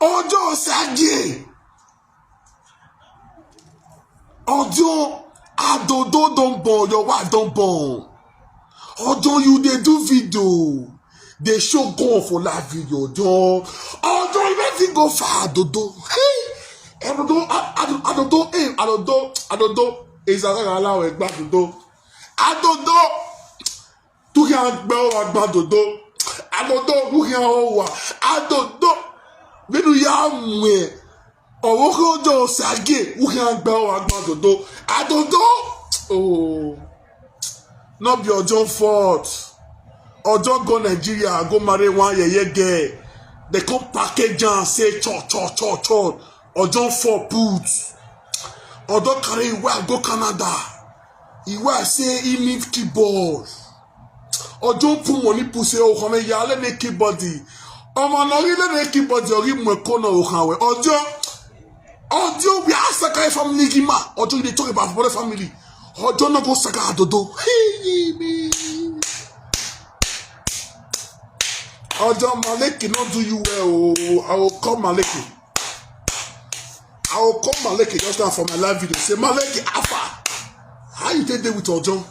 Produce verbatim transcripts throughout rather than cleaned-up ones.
Ojo Sagi. Ojo, Adodo don born, your wife don born. Ojo, you dey do video, dey show gun for live video. Ojo, Ojo, you no fit go far, Adodo. Hey, Adodo, A-, Ado-, Adodo, hey, Adodo, Adodo, is a Adodo. Adodo, tu kí a gbẹ́ ọ wá gbá Adodo. Adodo, tu kí a ọ wá. Adodo, nínú ya mú ẹ. Ọ̀rọ̀ kí Ojo Sagi, tu kí a gbẹ́ ọ wá gbá Adodo. Adodo, oh, no be Ojo fault. Ojo go Nigeria, go marry one yeye girl. They come package and say, "Cho, cho, cho, cho." Ojo for put. Ojo carry him wife go Canada. Him wife say he need keyboard. Ojo put money, put say, "Oh, come here, let me keyboard." Ọmọ náà rí lẹ́nu keyboard, orí mu ẹ̀kọ́ náà ò kàn wẹ̀. Ojo, Ojo, we are Sakai family, Gima. Ojo, you dey talk about brother family. Ojo no go Saga Adodo. Hey, me. Ojo, Maleke no do you well. Oh, I will call Maleke. I will call Maleke just now for my live video. Say, "Maleke, Alpha, how you take dey with Ojo?"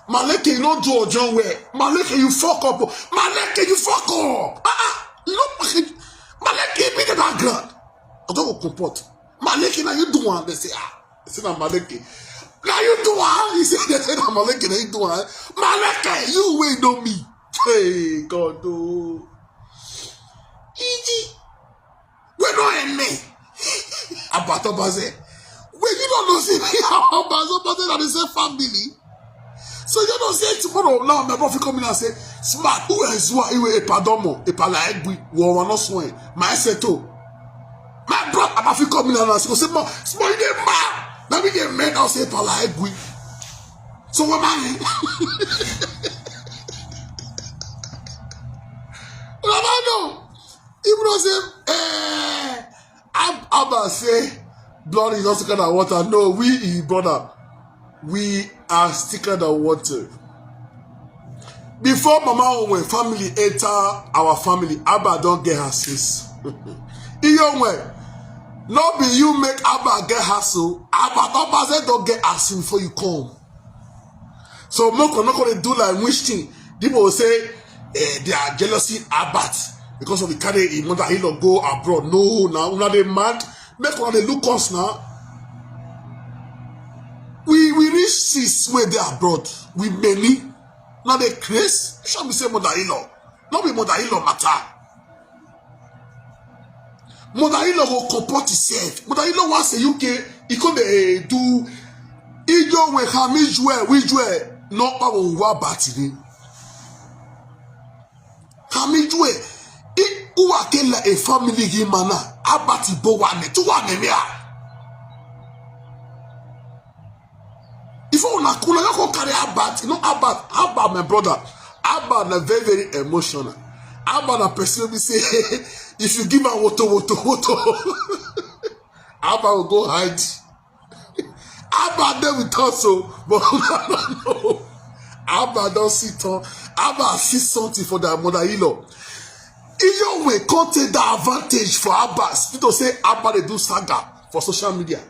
Maleke, you no do Ojo well. Maleke, you fuck up. Maleke, you fuck up. Ah, ah. You know, Maleke, be the background. Ojo go comport. "Maleke, now you do one." They say, "Ah." They say, "Na Maleke." "Now you do one." He say, they say, "Na Maleke, now you do one." "Maleke, you wey know me." Hey, God, oh. Iji. We no eme. Abato Baze. We, you don't know, say, Abato Baze, that is a family. So you don't say tomorrow, now my brother come in and say, "Smart, who is who? Iwe Epadomo, Epala Egwi, Wawa no swear. My seto." My brother, I'm a come in and say, "Smart, smart, you dey mad." Let me get mad, I'll say, "Epala Egwi." So what am I? What am I know? If you don't say, eh, Ab-, Abba say, "Blood is not thicker than water." No, we, his brother, we are thicker than water. Before Mama Owen family enter our family, Abba don get her sis. Iyowen, no be you make Abba get her so. Abba Tobaze don get her sin before you come. So make una no come dey do like which thing. People will say, eh, they are jealousy about because of the carry him mother-in-law go abroad. No, now una dey mad. Make una dey look us now. We, we reach six wey dey abroad. We many. Now they craze. Show me say mother-in-law. No be mother-in-law matter. Mother-in-law go comport himself. Mother-in-law wan say U K, he come dey do ijo we hamijwe, wijwe, no power wa batiri. Hamijwe, i uwa kela a family gi mana, abati bo wane, tu wane mea. If una kuna, you go carry Albert, you know Albert, Albert, my brother. Albert na very, very emotional. Albert na person wey be say, if you give am woto, woto, woto, Albert will go hide. Albert dey with us o, but no. Albert don sit on. Albert see something for their mother-in-law. Iyowe come take that advantage for Albert. People say Albert dey do saga for social media.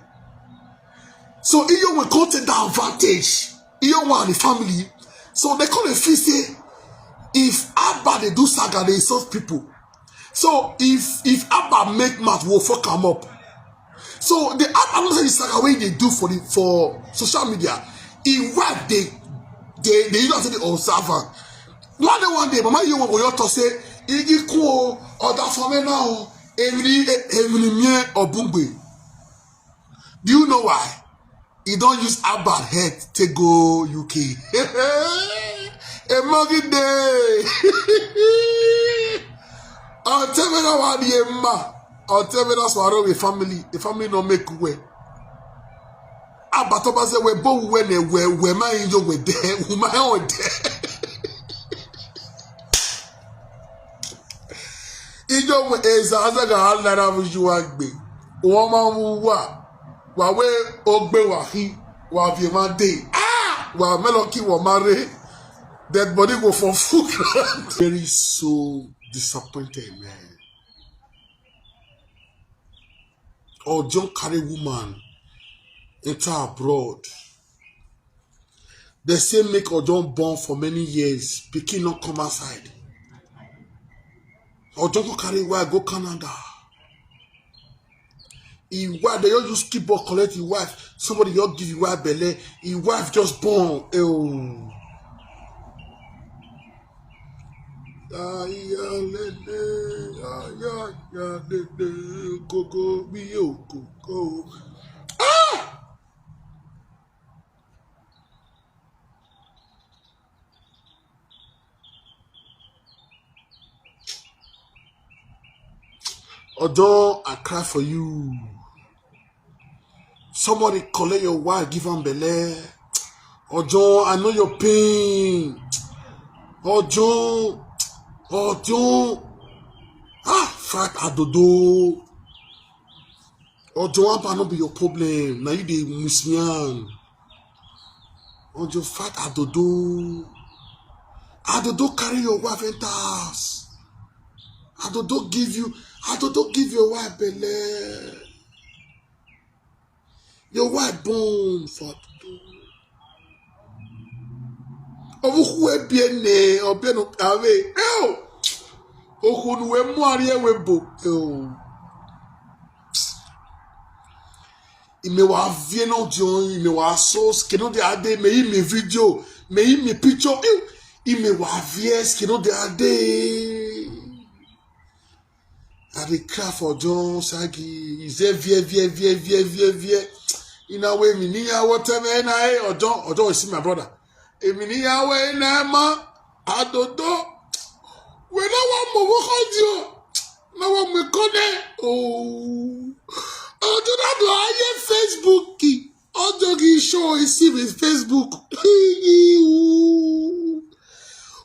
So Iyowe come take that advantage. Iyowe and the family. So they come dey feel say if Abba dey do saga, dey insult people. So if, if Abba make mouth, we go fuck am up. So the Abba no say the saga wey he dey do for the, for social media, him wife dey, dey, dey, you know, say dey observe am. One day, one day, Mama Iyowe go just talk say, "Igi kun o, ọ̀dà fọmẹ náà o, èmi ni, èmi ni mie ọ̀bùngbè." Do you know why? He don use Albert head take go U K. Emogi dey. Ọ̀tẹ́mẹ́rẹ́ wa ni ẹ ma. Ọ̀tẹ́mẹ́rẹ́ sọ̀rọ̀ a family. A family no make well. Albert Obaze we bo we ne we, we ma injo we de, we ma on de. Ijo we eza aza ga alara vuju agbe. Wọ́n máa ń wà. Wà wé ogbe wà hí. Wà fi máa dé. Ah! Wà mẹ́lọ kí wọ́n máa ré. Dead body go for full ground. Very so disappointed, man. Ojo carry woman enter abroad. They say make Ojo born for many years, pikin no come outside. Ojo go carry wife go Canada. His wife, they just use keyboard collect his wife. Somebody just give his wife belle. His wife just born. Oh. Ayalele, ayayalele, koko bi okoko. Ah! Ojo, I cry for you. Somebody collect your wife, give am belle. Ojo, I know your pain. Ojo, Ojo, ah, fat adodo. Ojo, ampa no be your problem. Now you dey miss me on. Ojo, fat adodo. Adodo carry your wife enter house. Adodo give you, Adodo give your wife belle. Your wife born for Adodo. Obuhu ebie ne, obie no ave. Ew. Ohunu we muari ewe bo. Ew. Ime wa vie no dio, ime wa so, ske no de ade, me ime video, me ime picture. Ew. Ime wa vie, ske no de ade. I dey cry for Ojo Sagi. He say, "Vie, vie, vie, vie, vie, vie." In a way, me ni ya whatever na eh, Ojo, Ojo, you see my brother. Emi ni ya we na ma, Adodo. We na wa mo wo ko di o. Na wa mo ko de. Oh. Ojo na do aye Facebook. Ojo gi show isi mi Facebook.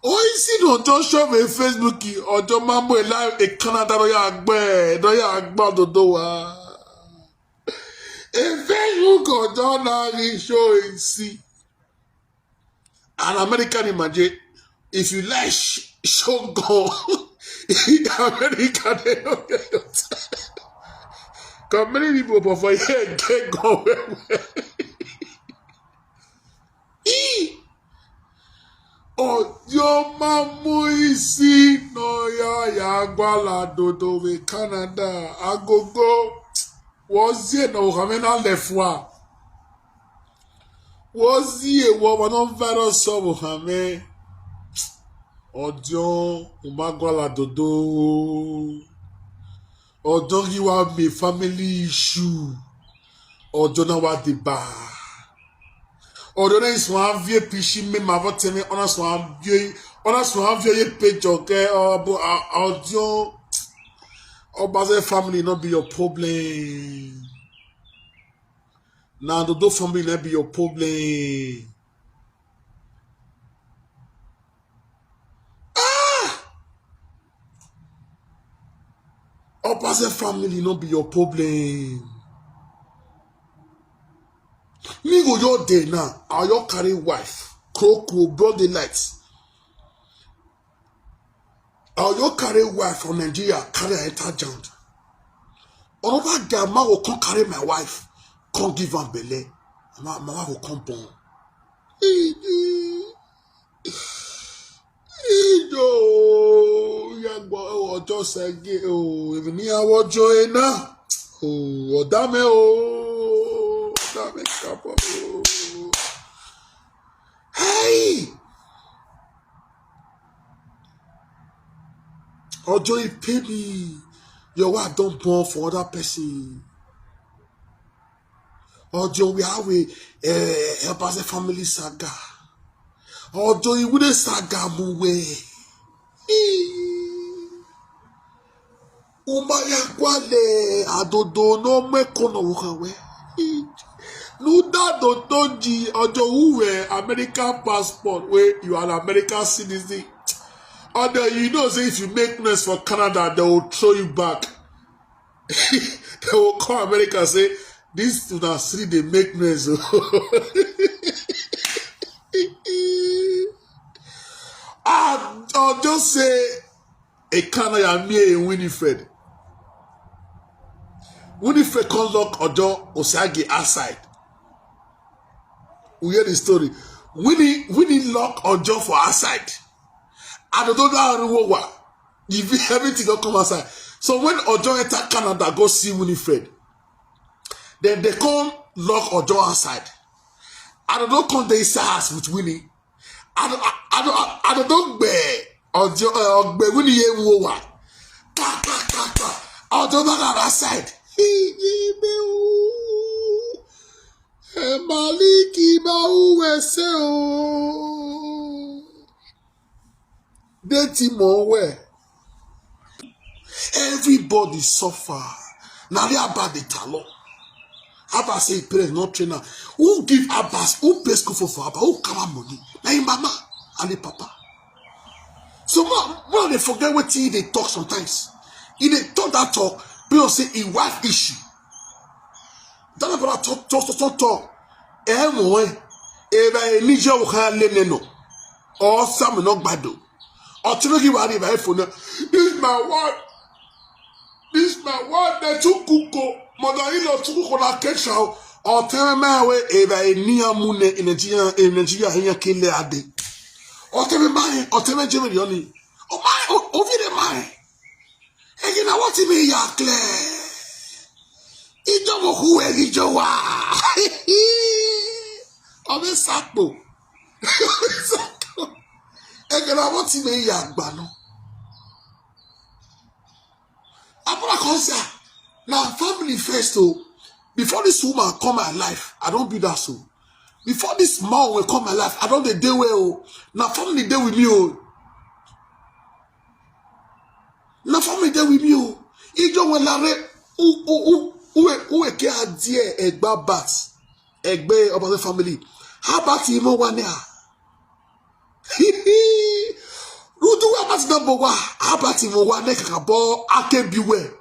Oisi no Ojo show mi Facebook. Ojo mambo e live e Canada no ya gbe, no ya gba dodo wa. E Facebook Ojo na gi show isi. An American imagine if you like sh- show go America they don't get your time. Come many people but for here get go well well. E Ojo mambo isi no ya ya gbala dodo we Canada agogo. Wozie no hamena lefwa. Wozie wo wa no virus so hame. Ojo umagwala dodo. Ojo gi wa me family issue. Ojo na wa de ba. Ojo na is wa vie pishi me ma vote me ona so wa vie, ona so wa vie ye pejo ke obo Ojo. Obaze family no be your problem. Na Adodo family na be your problem. Ah! Obaze family no be your problem. Me go your day now. I your carry wife. Crow crow, broad daylight. I your carry wife from Nigeria, carry her enter Jand. Another guy man will come carry my wife, come give am belle. My, my wife will come born. Ijo, yagbo Ojo Sagi o, èmi ni awojo ena. O, odame o, odame kapo o. Hey! Ojo, e pay me. Your wife don born for other person. Ojo, we have a uh, help us a family saga. Ojo, e wouldn't saga mu we. Uma ya kwale Adodo no me kono wukawe. Nuda Adodo ji Ojo, uwe American passport, where you are an American citizen. Although you know, say if you make noise for Canada, they will throw you back. They will call America and say, "This una still dey make noise o." And Ojo say, "E Canada ya me e Winifred." Winifred come lock Ojo Osiagi outside. We hear the story. Winnie, Winnie lock Ojo for outside. Adodo don ariwo wa. If everything don come outside. So when Ojo enter Canada, go see Winifred. Then they come lock Ojo outside. Adodo come dey inside house with Winnie. Adodo, Adodo, Adodo gbe Ojo, eh, ogbe Winnie ye wo wa. Ka, ka, ka, ka. Ojo back outside. He, he, be, ooh. Eh, Maliki ba uwe se o. Deti mo we. Everybody suffer. Na the Abba dey talo. Abba say him parents no train am. Who give Abbas? Who pay school for, for Abba? Who cover money? Na him mama and him papa. So more, more dey forget wetin he dey talk sometimes. He dey talk that talk because say him wife issue. That brother talk, talk, talk, talk, talk. Eh, mo, eh. Eba, eh, ni je wo ha le ne no. O sa me no gbado. O ti no ki wa ri ba e fo na. This my wife. This my wife. They too cook o. Mother-in-law too cook on her kitchen. O te me me we eba, eh, ni amu ne in Nigeria, in Nigeria, in Kile Ade. O te me ma, o te me je me yoni. O ma, o, o vi de ma. Egi na what me ya clear. Ijo mo hu egi jo wa. Obe sakpo. Egi na what me ya gba no. Abra konsa. Na family first o. Before this woman come my life, I don't be that so. Before this man will come my life, I don't dey dey well o. Na family dey with me o. Na family dey with me o. Ijo wen lare u u u uwe uwe ke adie egba bat egbe obase family. How about imo wa ni a? Rudu wa bat na bo wa. How about imo wa ne kaka bo akebiwe?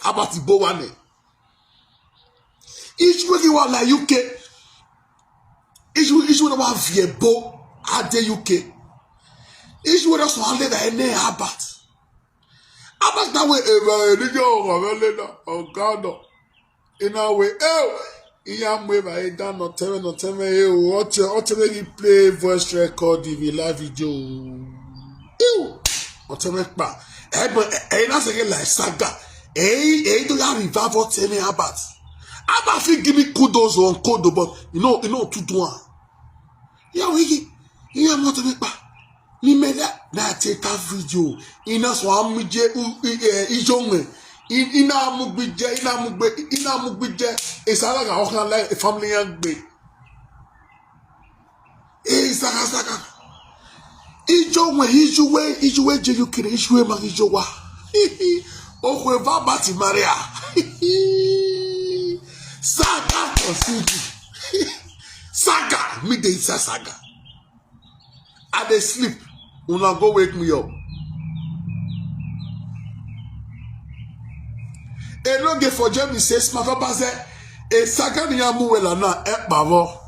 How about ibo wa ne? Ichwe ki wa la U K. Ichwe, ichwe na wa vie bo ade U K. Ichwe na so ale da ene Albert. Albert na we eva enijo wa vele na ogado. Ina we e iya mu eva e da no teme no teme e o oche oche me ki play voice record if you live video. Ew. Oteme pa. Ebo e na se ke like saga. E e to ya revive Oteme Albert. Albert fit give me kudos on code, but you know you know to do am. Ya we ki iya mo Oteme pa. Ni me da na take a video. Ina so am je u ijo nwe. Ina mu gbije ina mu gbe ina mu gbije. E sala ga o kan like family yan gbe. Ee, saka saka. Ijo nwe ijuwe ijuwe je yukire ijuwe ma ijo wa. Okwe va bati Maria. Saka kosiji. Saka mi dey inside saka. I dey sleep. Una go wake me up. Enoge for Germany say smaka baze. E saka ni amuwela na e pavo.